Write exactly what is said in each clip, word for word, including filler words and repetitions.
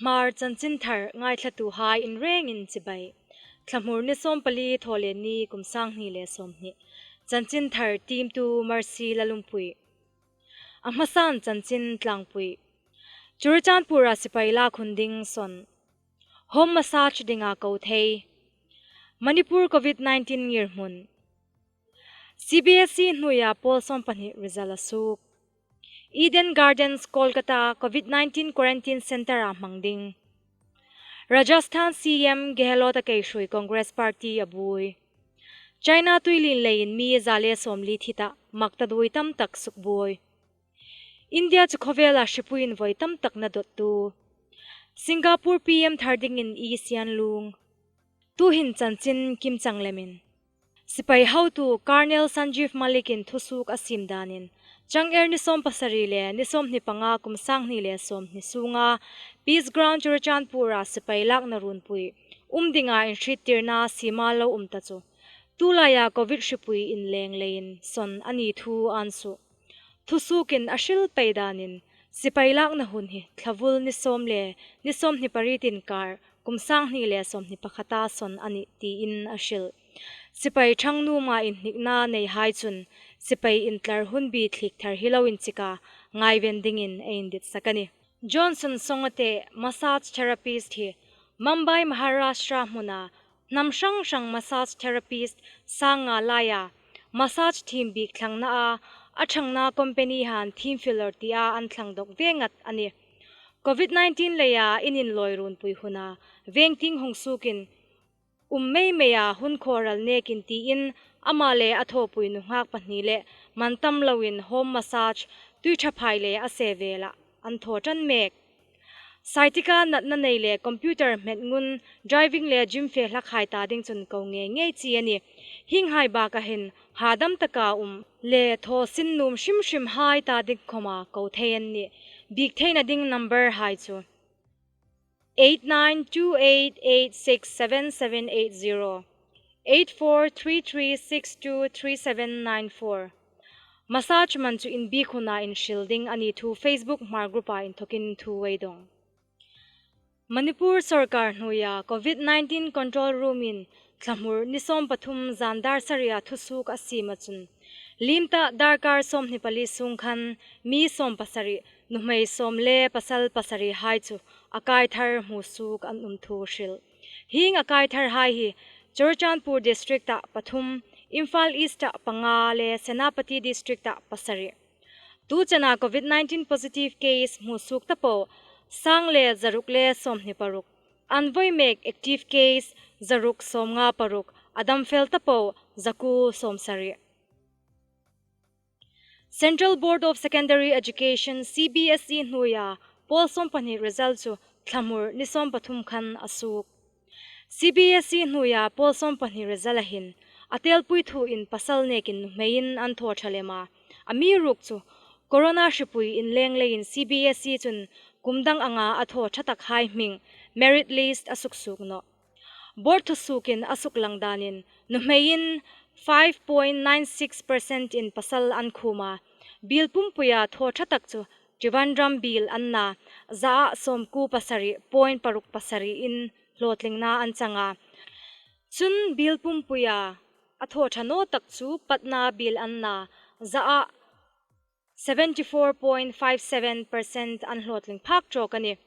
Hmar chanchinthar ngaithlatuhai inrengin chibai. Thlamur ni sawmpali Thawleni kum sanghni le sawmhni. Chanchinthar tiemtu Mercy Lalumpui. A hmasan chanchin tlangpui. Churachandpur-a sipai lak hun ding sawn. Home massage dinga ko thei. Manipur COVID nineteen ngirhmun. C B S E hnuoia pawl sawmpahni result a suok. Eden Gardens, Kolkata, COVID nineteen quarantine centre-a hmang ding. Rajasthan C M Gehlot-a keihrui Congress Party a buoi. China tuilien leiin mi za le sawmli thi tah, maktaduoi tam tak sukbuoi. India chu khawvela hripuiin voi tam tak na dottu. Singapore P M thar dingin i sian lung. Tuhin chanchin kimchang lemin. Sipai hotu Colonel Sanjeev Malik-in thusuok a siem danin, Chang-er ni sawmpasari le ni sawmhni panga kum sanghni le sawmhni sunga Peace Ground Churachandpur-a sipai lakna runpui um dinga inhriettirna siema lo um ta chu, tulaia COVID hripui inleng leiin sawn a ni thu an suo. Thusuokin a hril pei danin, sipai lakna hun hi thlavul ni sawm le ni sawmhni pariet inkar kum sanghni le sawmhni pakhata sawn a nih tiin a hril. Sipai ṭhang nuoma inhnikna neihai chun sipai intlar hunbi thliek thar hi lo inchika ngaiven dingin a inditsak a nih. Johnson Songate massage therapist hi Mumbai, Maharashtra hmuna hnam hrang hrang massage therapist sanga laia massage thiem bik thlangnaa a ṭhangna company han thiem filler tia an thlang dawk ve ngat a nih. COVID nineteen leia in inlawi runpui huna veng tieng hung suokin um mei meia hun khaw ral nekin tiin ama le a thawpui nunghak pahni le man tam loin home massage, tui ṭha phai le a se vela an thaw ṭan mek. Sciatica natna nei le computer hmet ngun, driving le gym fe hlakhai ta ding chun ko ngei ngei chi a nih. Hienghai baka hin hadam taka um le thaw sin nuom hrim hrimhai ta ding khawma ko thei an nih. Bik theina ding number hai chu eight nine two eight eight six seven seven eight zero, eight four three three six two three seven nine four. Massage man chu inbik huna inhril ding a ni thu Facebook Hmar group-a inthokin thu ei dong. Manipur sawrkar hnuoia COVID nineteen control room-in thlamur ni sawmpathum zan dar saria thusuok a siema chun, liem ta darkar sawmhni pali sung khan mi sawmpasari, nuhmei sawm le pasal pasarihai chu a kai thar hmusuok an um thu hril. Hieng a kai tharhai hi Churachandpur district-a pathum, Imphal East-a panga le Senapati district-a pasari. Tu chena COVID nineteen positive case hmusuok ta po sang le zaruk le sawmhni paruk. An voi mek active case zaruk sawmnga paruk, a dam fel ta po zakuo sawmsari. Central Board of Secondary Education, C B S E hnuoia pawl sawmpahni result chu thlamur ni sawmpathum khan a suok. C B S E hnuoia pawl sawmpahni result-a hin a telpui thuin pasal nekin nuhmeiin an thaw ṭha lem a. Amiruokchu corona hripui inleng leiin C B S E chun kum dang anga a thaw ṭha takhai hming merit list a suksuok nawh. Board thusuokin a suklang danin nuhmeiin five point nine six percent-in pasal an khum a. Biel pumpuia thaw ṭha tak chu Trivandrum biel an na, zaa sawmkuo pasari point paruk pasari-in hlawtlingna an chang a. Chun biel pumpuia a thaw ṭha naw tak chu Patna biel an na, zaa seventy four point five seven percent an hlawtling phak tawk a nih.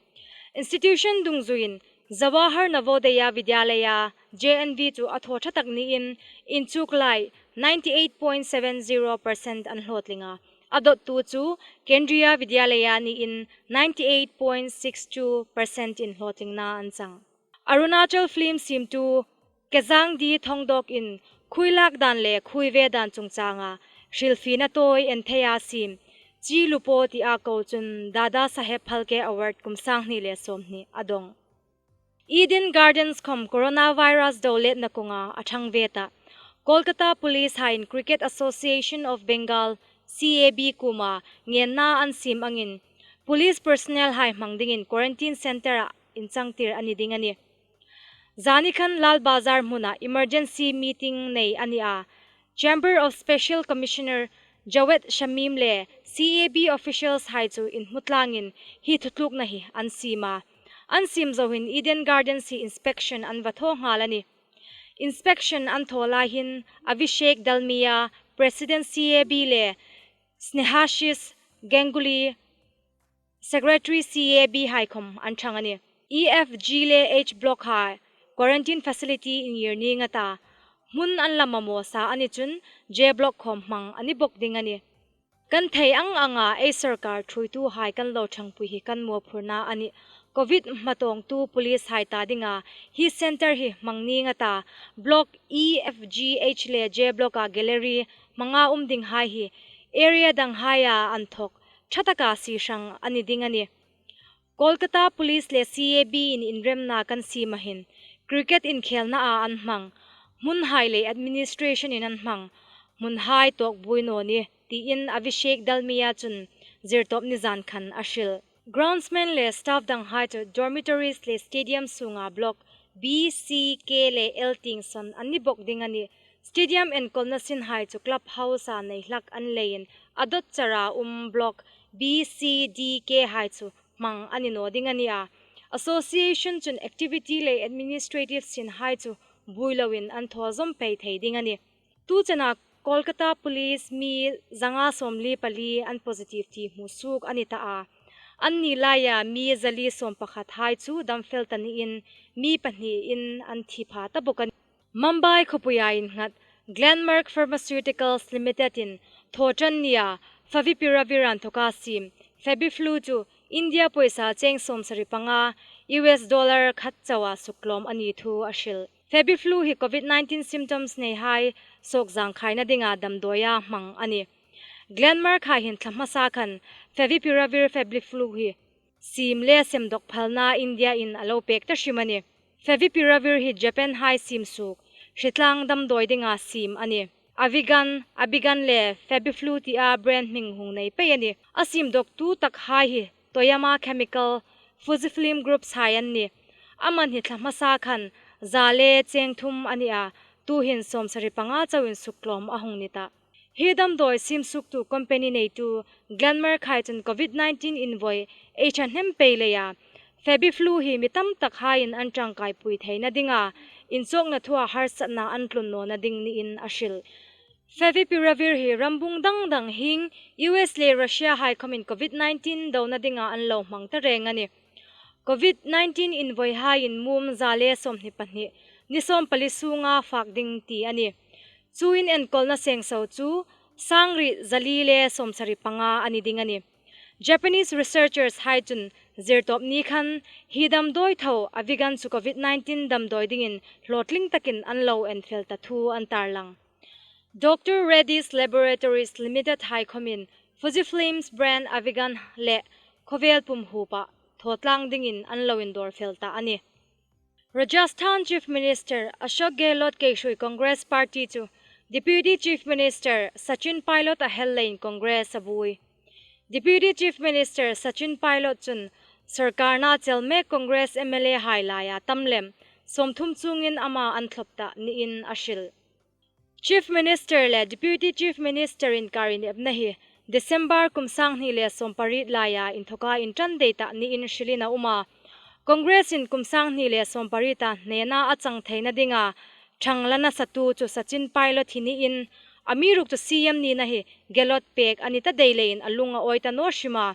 Institution dungzuiin Jawahar Navodaya Vidyalaya, J N V chu a thaw ṭha tak niin inchuk lai ninety eight point seven zero percent an hlawtling a. A dottu chu Kendriya Vidyalaya niin ninety eight point six two percent-in hlawtlingna an chang. Arunachal film siemtu Kezang D Thongdok-in khuilak dan le khuive dan chungchanga hrilfiena tawi en theia siem Chi Lupo tia ko chun Dada Saheb Phalke Award kum sanghni le sawmhni a dong. Eden Gardens khom coronavirus do letna konga a ṭhang ve ta. Kolkata Police haiin Cricket Association of Bengal, C A B kuoma ngenna an siem angin police personnel hai hmang dingin quarantine centre-a inchangtir a ni ding a nih. Zani khan Lal Bazar hmuna emergency meeting nei a ni a. Chamber of Special Commissioner Javed Shamim le C A B officials hai chu inhmu tlangin hi thutlukna hi an siem a. An siem zo hin Eden Gardens hi inspection an va thaw nghal a nih. Inspection an thaw lai hin Abhishek Dalmia, President C A B le Snehashish Ganguly, Secretary C A B hai khawm an ṭhang a nih. E, F, G le H block hai quarantine facility inngir ning a ta, hmun an la mamaw sa a ni chun J block khawm hmang a ni bawk ding a nih. Kan thei ang anga ei sawrkar ṭhuoituhai kan lo ṭhangpui hi kan mawphurna a nih. Covid hmatawngtu police hai ta dinga hi centre hi hmang ning a ta, block E, F, G, H le J block-a gallery hmanga um dinghai hi area danghaia an thawk ṭha taka sie hrang a ni ding a nih. Kolkata Police le C A B-in inremna kan siema hin cricket inkhelnaa an hmang hmunhai lei administration-in an hmang hmunhai tawk buoi naw ni, tiin Abhishek Dalmia chun Zirtawpni zan khan a hril. Groundsman le staff danghai chu dormitories le stadium sunga block B, C, K le L tieng sawn an ni bawk ding a nih. Stadium enkawlna sinhai chu club house-a nei hlak an leiin a dawt chara um block B, C, D, K hai chu hmang a ni naw ding a nih a. Association chun activity le administrative sinhai chu buoi loin an thaw zawm pei thei ding a nih. Tu chena Kolkata Police mi zanga sawmli pali an positive ti hmu suok a ni ta a. Anni laia mi zali sawm pakhathai chu damfel ta niin mi pahniin an thi pha ta bawk a nih. Mumbai khawpuia innghat Glenmark Pharmaceuticals Limited-in Thawṭannia Favipiravir inthoka siem Fabiflu chu India pawisa cheng sawmsari panga, U S dollar khat chauha suktlawm a ni thu a hril. Fabiflu hi Covid nineteen symptoms neihai sawk zangkhaina dinga damdawia hmang a nih. Glenmark-hai hin thla hmasa khan Favipiravir Fabiflu hi siem le semdawk phalna India-in a lo pek ta hrim a nih. Favipiravir hi Japan-hai siem suok hritlang damdawi dinga siem a nih. Avigan, Abigan le Fabiflu tia brand hming hung nei pei a nih. A siemdawktu takhai hi Toyama Chemical, Fujifilm Groups-hai an nih. A man hi thla hmasa khan za le cheng thum a ni a, tuhin sawmsari panga chauin suktlawm a hung ni ta. Hi damdawi siem suoktu company neitu Glenmark-hai chun Covid nineteen invoi ei ṭhahnem pei leia Fabiflu hi mi tam takhaiin an ṭangkaipui theina dinga inchawkna thua harsatna an tlun nawna ding niin a hril. Favipiravir hi rambung dang dang hieng U S le Russia-hai khawmin Covid nineteen dona dinga an lo hmang ta reng a nih. Covid nineteen invoihaiin mum za le sawmhni pahni, ni sawmpali sunga fak ding ti a nih. Chuin enkawlna sengso chu sangri zali le sawmsari panga a ni ding a nih. Japanese researchers-hai chun Zirtawpni khan hi damdawi tho Avigan chu Covid nineteen damdawi dingin hlawtling takin an lo enfel ta thu an tarlang. Doctor Reddy's Laboratories Limited-hai khawmin Fujifilm's brand Avigan le khawvel pum hupa thawtlang dingin an lo indawr fel ta a nih. Rajasthan Chief Minister Ashok Gehlot keihruoi Congress Party chu Deputy Chief Minister Sachin Pilot a hel leiin Congress a buoi. Deputy Chief Minister Sachin Pilot chun sawrkarna chel mek Congress M L A-hai laia tam lem sawmthum chungin ama an thlop ta niin a hril. Chief Minister le Deputy Chief Minister inkar inepna hi December kum sanghni le sawmpariet laia inthoka inṭan dei ta niin hrilin a um a. Congress-in kum sanghni le sawmpariet-a hnena a chang theina dinga ṭhang la nasatu chu Sachin Pilot hi niin, amiruokchu C M nina hi Gehlot pek a ni ta dei leiin a lung a awi ta naw hrim a.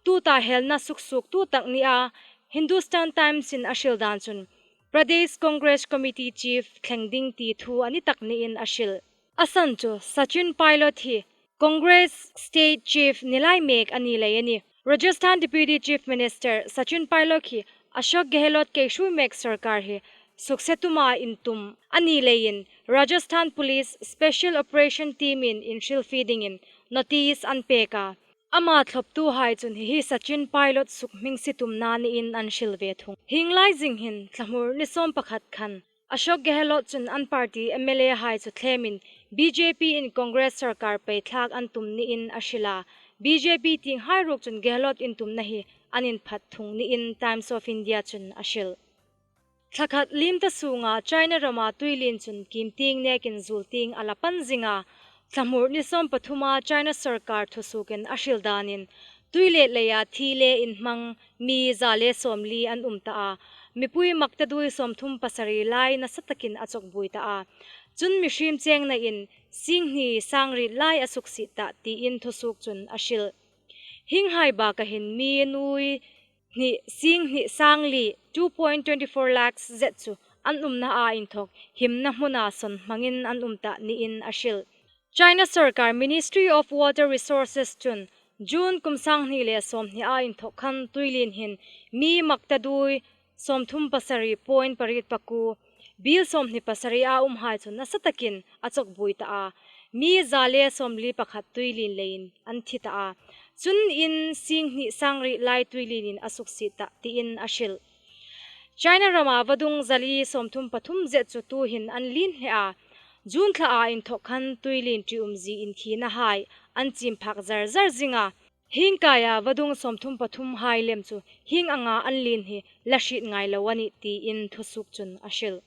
Tuta helna suksuoktu tak nia Hindustan Times-in a hril dan chun Pradesh Congress Committee Chief thleng ding ti thu a ni tak niin a hril. A san chu Sachin Pilot hi Congress State Chief ni lai mek a ni lei a nih. Rajasthan Deputy Chief Minister Sachin Pilot hi Ashok Gehlot keihruoi mek sawrkar hi sukse tuma intum a ni leiin Rajasthan Police Special Operation Team-in inhrilfie dingin notice an pek a. Ama thloptuhai chun hi hi Sachin Pilot sukhmingsi tumna niin an hril ve thung. Hieng lai zing hin thlamur ni sawmpakhat khan Ashok Gehlot chun an party M L A-hai chu thlemin B J P-in Congress sawrkar pei thlak an tum niin a hril a, B J P tienghai ruok chun Gehlot intumna hi an inphat thung niin Times of India chun a hril. Thla khat liem ta sunga China rama tuilien chun kim tieng nekin zuol tieng a la pan zing a. Thlamur ni sawmpathuma China sawrkar thusuokin a hril danin Tuilet leia thi le inhmang mi za le sawmli an um ta a, mipui maktaduoi sawmthum pasari lai nasa takin a chawkbuoi ta a. Chun mihriem chengna in singhni sangriet lai a suksiet ta tiin thusuok chun a hril. Hienghai baka hin mi nuoi hni, singhni sangli, two point twenty four lakhs zet chu an umna a inthawk himna hmuna sawn hmangin an um ta niin a hril. China sawrkar Ministry of Water Resources chun June kum sanghni le sawmhni a inthawk khan tuilien hin mi maktaduoi sawmthum pasari point pariet pakuo, biel sawmhni pasari a umhai chu nasa takin a chawkbuoi ta a, mi za le sawmli pakhat tuilien leiin an thi ta a. Chun in singhni sangriet lai tuilienin a suksiet ta tiin a hril. China rama vadung zali sawmthum pathum zet chu tuhin an lien hle a. June thla a inthawk khan tuilien ṭiumzie inthinahai an chim phak zar zar zing a. Hieng kaia vadung sawmthum pathum hai lem chu hieng anga an lien hi la hriet ngai lo a nih tiin thusuok chun a hril.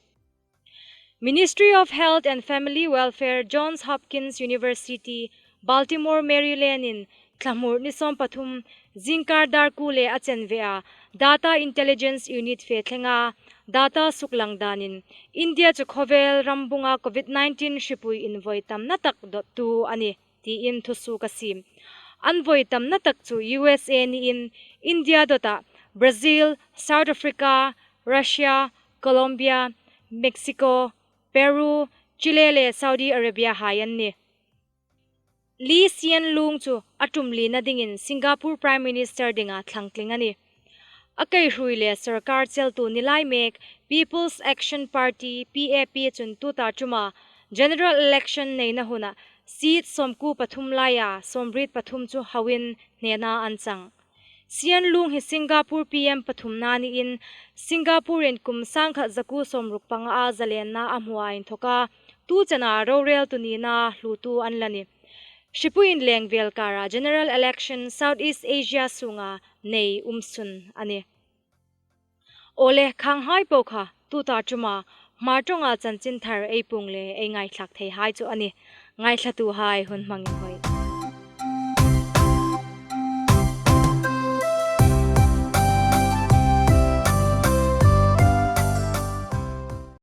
Ministry of Health and Family Welfare, Johns Hopkins University, Baltimore, Maryland in thlamur ni sawm pathum, zingkar dar kuo le a chenve a, Data Intelligence Unit fe thlenga data suklang danin India chu khawvel rambunga covid nineteen hripui invoi tamna tak dottu a nih tiin thusuok a siem. An voi tamna tak chu U S A niin India dawta Brazil, South Africa, Russia, Colombia, Mexico, Peru, Chile le Saudi Arabia hai an nih. Lee Hsien Loong chu a ṭum lina dingin Singapore Prime Minister dinga thlangtling a nih. A keihruoi le sawrkar cheltu ni lai mek People's Action Party, P A P chun tuta ṭuma general election neina huna seat sawmkuo pathum laia sawmriet pathum chu hoin hnena an chang. Hsien Loong hi Singapore P M pathumna niin Singapore-in kum sangkhat zakuo sawmruk panga a zalenna a hmua inthawka tu chena roreltu nina hluotu an la nih. Hripui inleng vel kara general election South East Asia sunga nei um sun a nih. Awle, khanghai po kha tuta ṭuma Hmar ṭawnga chanchinthar ei puong le ei ngaithlak theihai chu a nih. Ngaithlatuhai hun hmang inhawi.